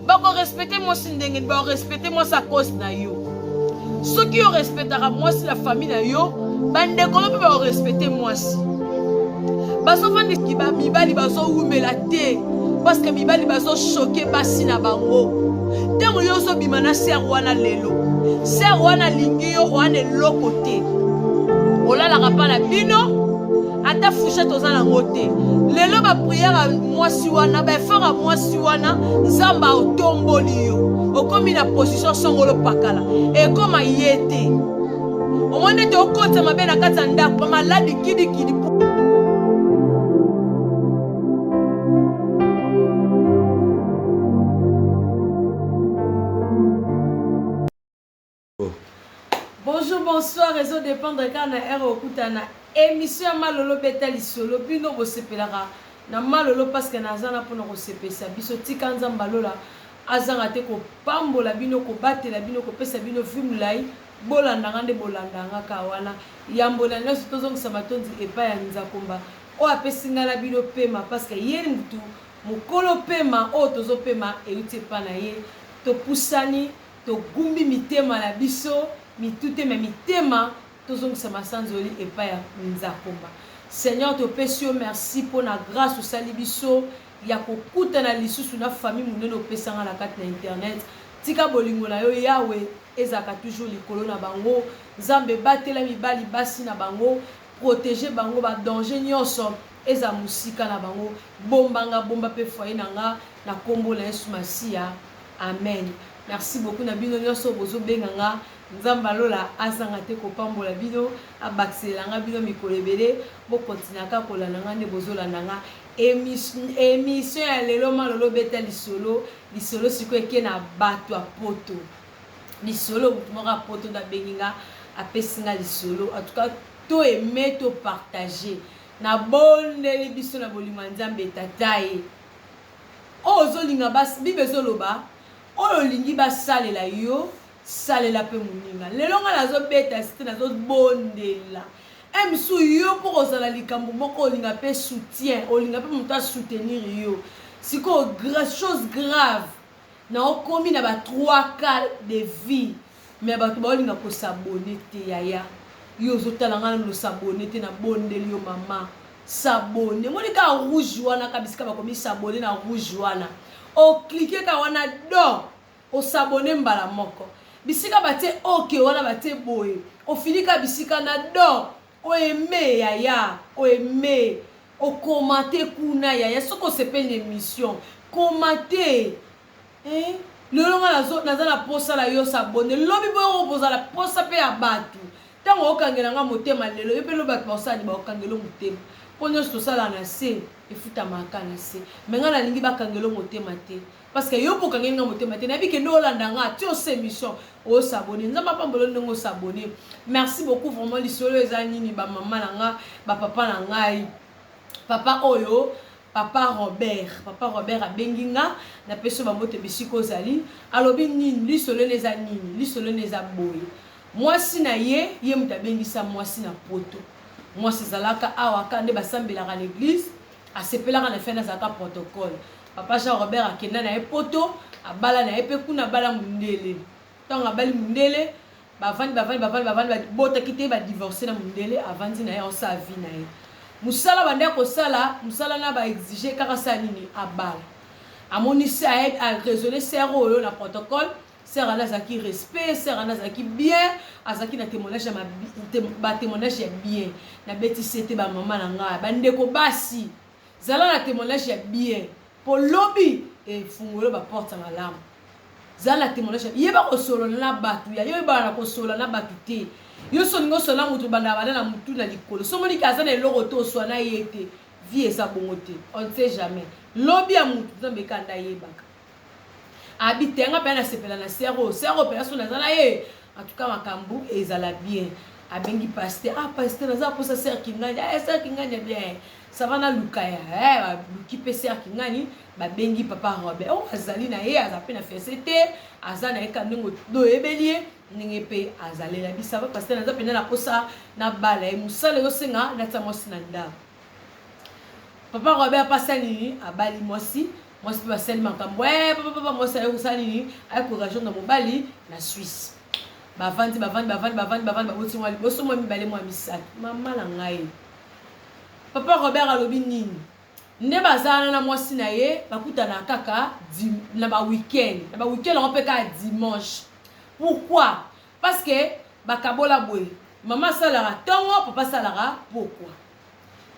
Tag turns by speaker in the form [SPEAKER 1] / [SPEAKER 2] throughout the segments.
[SPEAKER 1] Bakorespecte mwasi ndenge nini? Bakorespecte mwasi a cause na yo. Soki yo respectaka mwasi na famille na yo, bandeko no mpe bakorespecte mwasi. Bazofandisi mibali bazowumela te parce que mibali bazochoke basi na bango. Ntango yo ozobima na sere wana lelo, sere wana alingi yo wana eloko te, olalaka mpa na bino ata fourchette oza nango te. Lelo bapriere ya mwasi wana, baeffort ya mwasi wana, Nzambe aotomboli yo, okomi na position songolo pakala, ekoma ye te. Omoni ete okotisa mabe na kati ya ndako, bamaladi kidikidi. Bonjour, bonsoir, ezo dépendre kaka na heure okutana émission ya Malolo beta lisolo. Bino bosepelaka na Malolo parce que naza na mpona kosepelisa biso. Tika Nzambe alola azanga te kopambola bino, kobatela bino, kopesa bino vie molai. Bolanda nga nde bolanda nga kaka wana. Yambo na nyonso tozongisa matondi epai ya Nzakomba oyo apesi ngai na bino pema, parce que ye mutu mokolo pema oyo tozopema euti epai na ye. Topusani, Togumbi mitema na biso, mitu te mais mitema, tozongisa masanzoli epai ya Nzakomba. Seigneur, topesi yo merci mpo na grace osali biso ya kokutana lisusu na famille monene opesa nga na kati na internet. Tika bolingo na yo Yahweh ezalaka toujours likolo na bango. Nzambe, batela mibali basi na bango, proteger bango ba danger nyonso ezala mosika na bango. Bomba nga, bomba mpe foyer na nga na kombo na Yesu Masiya. Amen. Merci beaucoup na bino nyonso bozo benga nga. Nzambe alola azanga te kopambola bino, abakiselela nga bino mikolo ebele. Bo continuer kaka kolanda nga nde bozolanda nga. Emission ya lelo Malolo beta lisolo, lisolo sikoyo eke na bato ya poto. Lisolo moto moko ya poto nde abengi nga, apesi nga lisolo. En tout cas, to aimer, to partager. Nabondeli biso na bolingo ya Nzambe Tata ye. Oyo ozolinga bas bible ezoloba oyo olingi basalela yo salela pe moninga. Lelo nga nazobeta site nazobondela msu yo mpo kozala likambo moko olinga pe soutien, olinga pe moto asoutenir yo. Sikoyo chose grave na okomi na ba 3 cas de vie mais bato baolinga kosabone te. Yaya, yo ozotala nga nano osabone te, nabondeli yo mama, s'abonner. Moni kaka rouge wana, kaka bisika bakomi s'abonner na rouge wana, oklike kaka wana do osabone mbala moko. Bisika batie oke wana, batie boye, ofili kaka bisika na do oaime yaya, oaime okomante kuna yaya. Soki osepeli na émission, komante. Eh, lelo nga naza na posa na yo s'abonner, lobi boyo kozala posa pe ya bato. Ntango okangela nga motema lelo, yo mpe lobi bato bakosala nini? Bakokangela motema, mpo nyonso tosala na se efutamaka na se. Me nga nalingi bakangela motema te, parce que yo mpo okangeli nga motema te, nayebi kende olanda nga ti osa émission osabone. Nzambe apambola ndenge osabone. Merci beaucoup vraiment. Lisolo eza nini, bamama na nga, bapapa na ngai? Papa oyo, papa Robert, papa Robert abengi nga, napesi yo bambote bisika ozali. Alobi nini? Lisolo ene eza nini? Lisolo ene eza boye: mwasi na ye, ye moto abengisa mwasi na poto. Mwasi azalaka awa ka nde basambelaka na eglise, asepelaka na fene, azalaka protocole. Papa Jean Robert akenda na ye poto, abala na ye mpe kuna, abala mondele. Ntango abali mondele, bavandi bavandi bavandi bavandi, babotaki te, badivorce na mondele. Avandi na ye, aosala vie na ye, mosala bandi akosala mosala na baexige kaka sala nini, abala. Amoni araisonne sere oyo na protocole. Sere wana azalaki respect, sere wana azalaki bien, azalaki na témoignage ya batémoignage ya bien. Nabetisi ete bamama na ngai, bandeko basi, zala na témoignage ya bien mpo lobi efungolo baporte ya malamu. Zala na témoignage, yeba kosolola na bato ya yo, yebaka na kosolola na bato te. Yo so olingi osolola moto, banda banda na motu na likolo. So omoniki aza na eloko te, oswa na ye te. Vie eza bongo te, on ne sait jamais lobi ya motu, Nzambe ekanda ayebaka. Abi te, nga mpenza nasepela na sere oyo, sere oyo mpenza so naza na ye, en tout cas makambo ezala bien. Abengi pasteur: ah pasteur, naza mposa sere Kingani. Eh, sere Kingani ya bien, ça va, naluka ya. Eh, baluki mpe sere Kingani, babengi papa Robert oyo azali na ye, aza mpe na fiancé te, aza na ye ka ndenge oyebeli ye, ndenge mpe azalela bisa ba pasteur: naza mpenza na mposa nabala ye, mosala ezosenga natia mwasi na ndako. Papa Robert apasa nini, abali mwasi. Mwasi mpe basali makambo eh, papa mwasi aye kosala nini? Aye korejoindre mobali na Suisse. Bavandi, bavandi, bavandi, bavandi, bavandi, baboti mwa liboso, mwa mibale, mwa misato. Mama na ngai, papa Robert alobi nini? Nde baza wana na mwasi na ye, bakutana kaka na ba weekend, na ba weekend yango mpe kaka dimanche. Pourquoi? Parce que bakabola boye, mama asalaka ntongo, papa asalaka pokwa.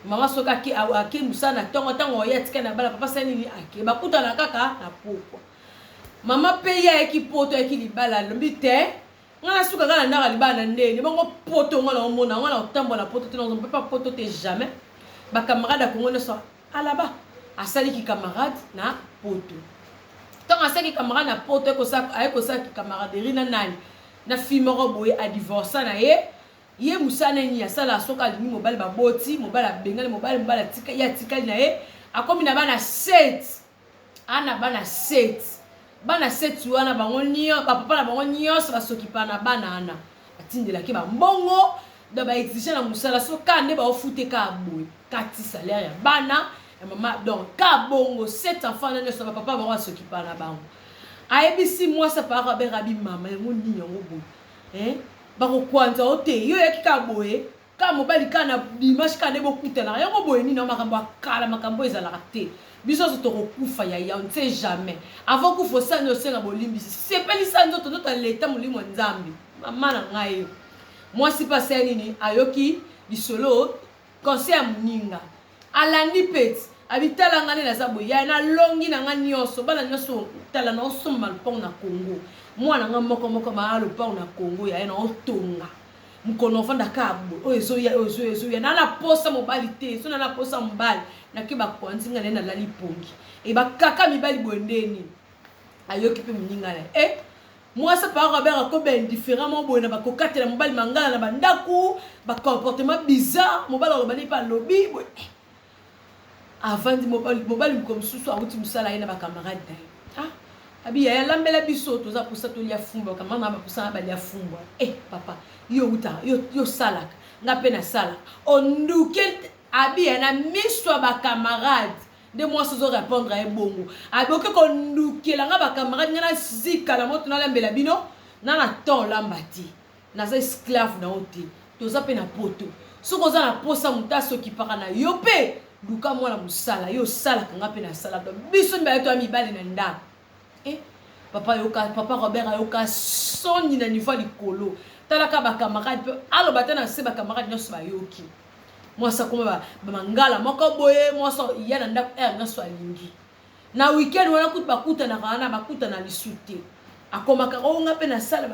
[SPEAKER 1] Mama soki ake, ake mosala na ntongo, ntango oye atikali na bana, papa asali nini? Ake, bakutana kaka na pokwa. Mama mpe ye ayeki poto, ayeki libala, alobi te nga nasuka kaka na ndako ya libala na ndeni bongo poto nga naomona nga na kotambola na poto te, nazompa mpe poto te jamais. Bacamarade ya Kongo nyonso alaba asaliki camarade na poto. Ntango asalaki camarade na poto, aye kosala camaraderie na nani? Na fille moko boye adivorsa na ye. Ye mosala nini asala? Soki alingi mobali, baboti mobali, abengani mobali, mobali atika ye, atikali na ye, akomi na bana 7, ana bana 7. Bana 7 wana, bango nio bapapa na bango nyonso basokipa na bana wana, batindelaki bambongo. Donc baexige na mosala, so kaka nde baofute kaka boye, kati salaire ya bana ya mama. Donc ka bongo 7 enfants na nyonso, bapapa bango basokipa na bango. Ayebisi mwasi apaka Robert, abi mama, yango nini yango boye, eh? Bakokwanza yo te, yo oyaki kaka boye, kaka mobali kaka na dimanche kaka nde bokutanaka yango boye. Nini yango? Makambo ya kala, makambo oyo ezalaka te. Biso nyonso tokokufa yaya, on ne sait jamais. Avant kufa, osala osenga bolimbisi, sepelisa nzoto, nzoto ya leta, molimo ya Nzambe. Mama na ngai yo, mwasi mpe asali nini? Ayoki lisolo, conseil ya moninga, alandi peti, abitala nga nde naza boye yaya, nalongi na nga nyonso, bana nyonso tala, naosomba lopango na Congo, mwana nga moko moko baa lopango na Congo yaya, naotonga mokolo ofanda kaka boye, oyo ezoya, oyo ezoya, ezoya. Na na posa mobali te, so na na posa mobali, nake bakwanzi nga naye, nalali pongi e bakaka mibali boye ndeni. Ayoki mpe moninga na ye e mwasi papa Robert akoba indifférent moko boye na bakokatela mobali mangala na bandako, bacomportement bizarre. Mobali aloba nde mpe alobi boye, avandi mobali moko mosusu awuti mosala ye na bacamarade na ye. Ah, abi yaya, alambela biso, toza posa tolia fumbwa. Bacamarade na baposa na balia fumbwa. Eh papa, yo utaka, yo salaka, nga mpe nasalaka, onduke. Abi ya na miso ya bacamarade nde mwasi ozo répondre ye bongo. Abi oke kondukela nga bacamarade, nga nazika na moto, nalambela bino na na temps olamba te, naza esclave na yo te. Toza mpe na poto, soki oza na posa moto asokipaka na yo mpe, luka mwana mosala, yo osalaka, nga mpe nasala, donc biso mibale toya mibali na ndako. Eh, papa yoka, papa Robert ayoka soni na niveau ya likolo. Talaka bacamarade mpe aloba te na se, bacamarade nyonso bayoki. Mwasi akoma bamangala moko boye, mwasi ya na ndako heure nyonso alingi. Na weekend wana kutu bakutanaka wana, bakutana lisu te. Akomaka oyo nga mpe nasala,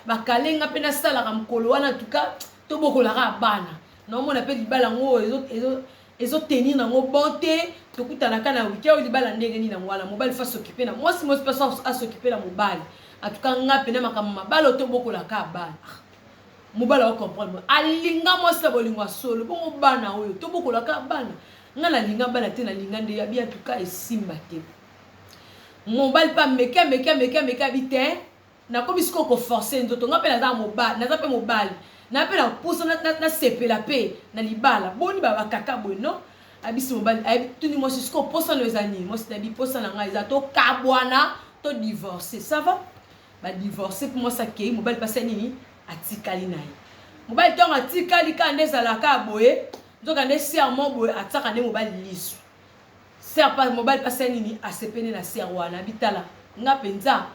[SPEAKER 1] bakale nga mpe nasalaka mokolo wana tuka tobokolaka bana, naomona mpe libala yango ezotenir nango bon te. Tokutanaka na weekend oyo, libala ndenge nini yango wana? Mobali faut asokipe na mwasi, mwasi mpe asokipe na mobali. Atuka nga mpena makambo mabala oyo, tobokolaka bana. Mobali akocomprendre, alinga mwasi na bolingo ya solo bongo. Bana oyo tobokolaka bana, nga nalinga bana te, nalinga nde yabi. Atuka esimba te. Mobali mpe ameki, ameki, ameki, ameki, abi te, nakomi sikoyo koforce nzoto. Nga mpe naza mobali, naza mpe mobali na mpe napusa, nasepela mpe na libala. Boni bakaka boye? Non, abisi mobali ayebi tuni mwasi sikoyo posa no eza nini. Mwasi nayebi posa na ngai eza tokabwana, todivorce. Ça va, badivorce mpe mwasi akei, mobali mpasi ya nini, atikali na ye. Mobali ntango atikali kaka nde ezalaka boye, nzoka nde sœur mo boye atiaka nde mobali lisu. Sœur pa mobali mpasi ya nini, asepene na sœur wana, bitala nga mpenza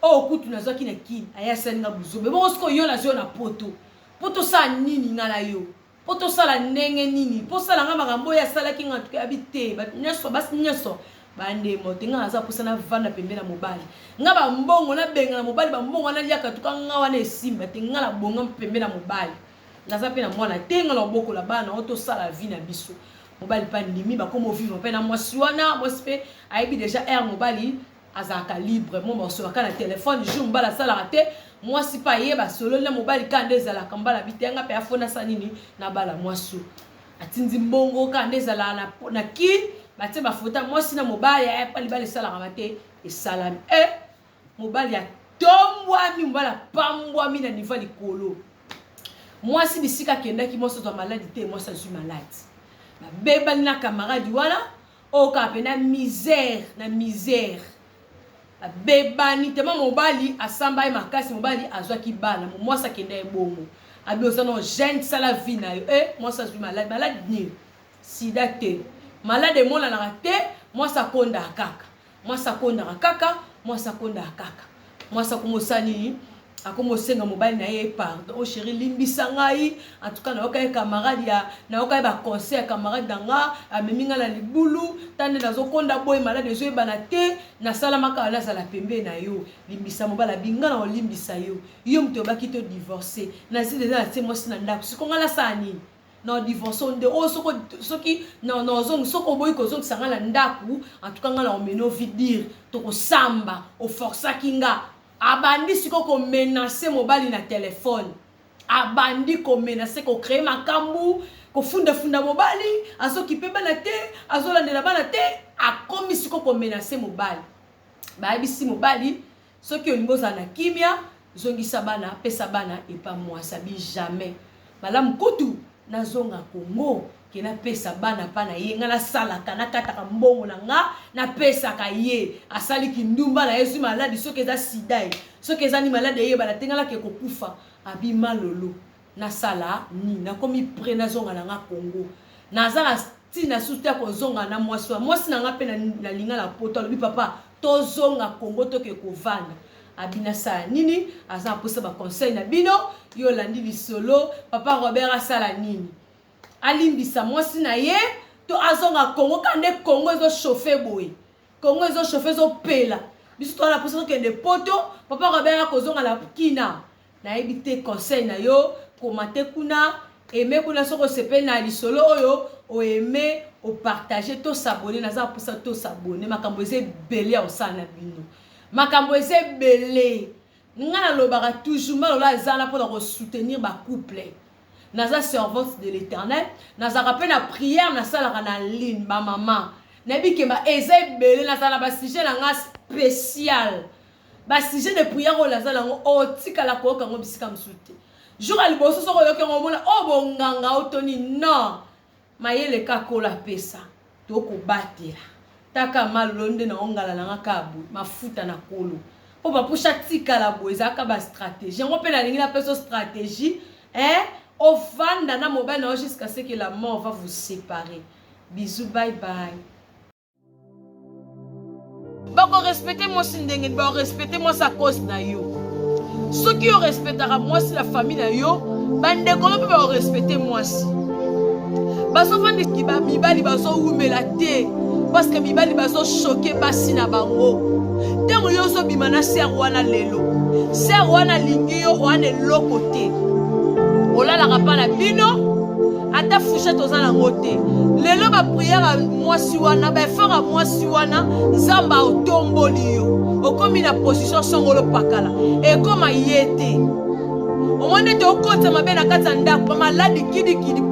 [SPEAKER 1] oyo kutu nazwaki na Kini, aye asali nga buzobe bongo. Sikoyo yo nazwi yo na poto mpo tosala nini? Nga na yo mpo tosala ndenge nini? Mpo osala nga makambo oyo asalaki nga? Tuka yabi te, bato nyonso, basi nyonso bandemo te. Nga naza mposa navanda pembe na mobali, nga bambongo nabenga na mobali, bambongo wana liaka. Tuka nga wana esimba te. Nga nabonga pembe na mobali, naza mpe na mwana te, nga na obokola bana oyo, tosala vie na biso. Mobali mpe andimi, bakoma ovivre mpe na mwasi wana. Mwasi mpe ayebi déjà heure mobali azalaka libre, mo basolaka na telefone. Jour mobali asalaka te, mwasi mpe ayeba sololi na mobali kaka nde ezalaka. Mobali abi te, nga mpe afo nasala nini, nabala mwasi. Atindi mbongo kaka nde ezalaka na Kini, batie bafoto ya mwasi na mobali pa libala esalaka te, esalami e mobali atombwami, mobali apambwami na niveau ya likolo. Mwasi bisika akendaki, mwasi azwa maladi te, mwasi azwi maladi, babebani na camarade wana. Oyo kaka pena misère na misère. Babebani tema mobali asamba ye makasi mobali azwaki bana mwasi akenda ye bongo. Abi oza no jeune sala vie na yo. Eh mwasi azwi malade malade nini? Sida te. Malade emonanaka te mwasi akondaka kaka. Mwasi akondaka kaka, mwasi akondaka kaka. Mwasi akoma osala nini? Akoma osenga mobali na ye pardon. Oh chérie, limbisa ngai. En tout cas, nayoka ye camarade ya nayoka ye ba conseil ya camarade na nga, amemi nga na libulu, tande nazokonda boye malade ezoyebana te, nasalamaka kaka nazala pembeni na yo. Limbisa mobali abi nga na olimbisa yo. Yo moto oyebaki to divorcer. Nasi deja natie mwasi na ndako. Siko nga nasala nini? Na divorce nde oyo soko soki na na ozongi soki oboyi kozongisa nga na ndaku en tout cas nga na omeno vie dire tokosamba oforsaki nga abandi siko ko menacer mobali na telephone abandi ko menacer ko créer makambu kofunda funda mobali azokipe bana te azolandela bana te akomi siko ko menacer mobali bayebisi mobali Soki olingi ozala na kimia, zongisa bana, pesa bana epa muasi abi jamais. Malamu kutu nazonga Congo ke napesa bana pa na ye, nga nasalaka, nakataka mbongo na nga, napesaka ye. Asali kindumba na ye, zui maladi soki eza sida ye, soki eza ni maladi eyebana te, nga nake kokufa. Abi malolo. Nasala nini? Nakomi près nazonga na nga Congo. Naza na tina susu te ya kozonga na mwasi wana. Mwasi na nga pe nalinga na poto alobi papa tozonga Congo toke kovanda. Abi nasala nini? Aza na posa ba conseil na bino. Yo olandi lisolo papa Robert asala nini? Alimbisa mwasi na ye to azonga Congo ka nde Congo ezo chauffer boye. Congo ezo chauffer ezo pela. Biso toza na posa tokende poto, papa Robert akozonga na kina. Nayebi te conseil na yo, commente kuna, aime kuna soki osepeli na lisolo oyo, o aime, o partager, to s'abonner, naza na posa to s'abonner, makambo eza ebele ya kosala na bino. Makambo eza ebele. Nga nalobaka toujours Malolo aza na pona ko soutenir ba couple. Naza servante de l'Eternel, nazalaka pe na prière nasalaka na ligne ba mama. Nayebi ke ba eza ebele, nazala na ba sujet na nga spécial. Ba sujet de prière oyo naza nango otikala koyoka yango bisika mosusu te. Jour ya liboso soki oyoki yango omona oyo oh, bonganga otoni non. Mayele ka kola pesa tokobatela. Taka malolo nde na ongala na nga ka boye mafuta na kolo. Po papusha tikala boye ezalaka ba stratégie. Yango pe nalingi napesa stratégie hein ofanda na mobali na yo jusqu'à ce que la mort va vous séparer. Bisous bye bye. Bako respecter mwasi ndenge nini? Bako respecter mwasi à cause na yo. Soki yo respectaka mwasi na famille na yo, bandeko no mpe bako respecter mwasi. Bazofandiki ba mibali bazowumela te parce que mibali bazo choquer basi na bango. Ntango yo ozobima na sœur wana lelo, sœur wana alingi yo wana eloko te, olalaka mpa na bino ata fourchette oza nango te lelo ba prière ya mwasi wana ba effort ya mwasi wana nzambe otomboli yo okomi na position songolo pakala ekoma ye te omoni ete okotisa mabe na kati ya ndako bamaladi kidikidi.